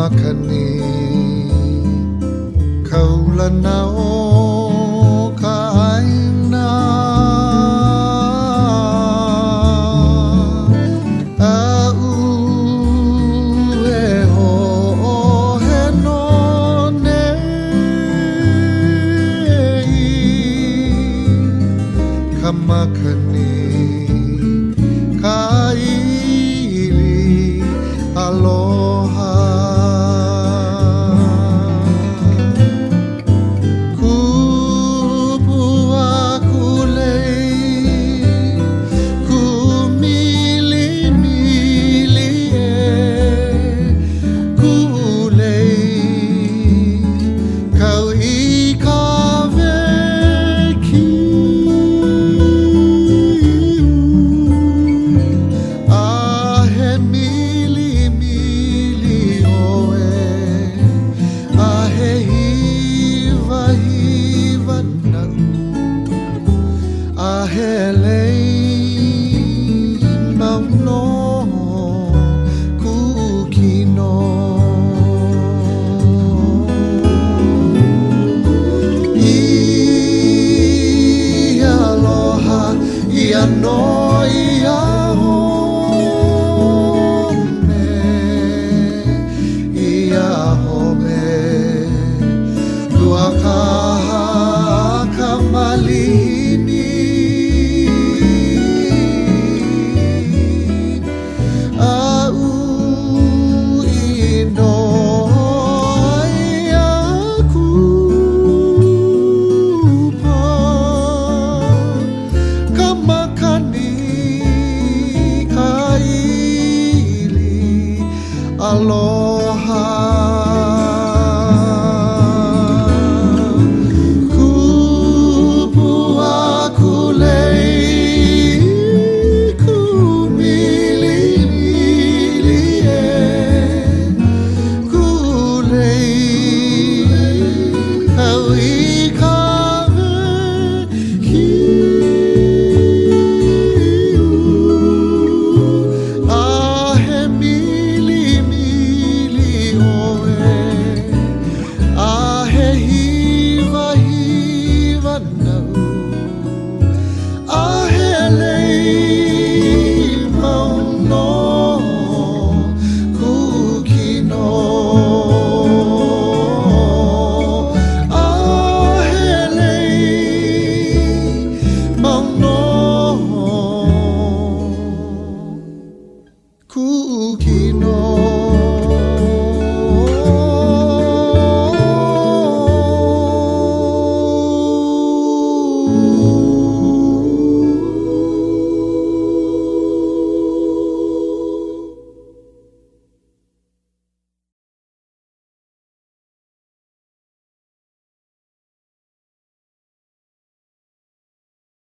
makani kaulana o ka ʻāina aʻu e hoʻoheno nei ka makani ka ʻili aloha. Kupu aku lei, ku milimili e, kuʻu lei kau i ka wēkiu. A he milimili ʻoe, a he hiwahiwa naʻu, a he lei mau nō kuʻu kino. I aloha ʻia nō ia home, ia home Luakaha ka malihini aʻu i noho ai a kupa ka makani ka ʻili aloha.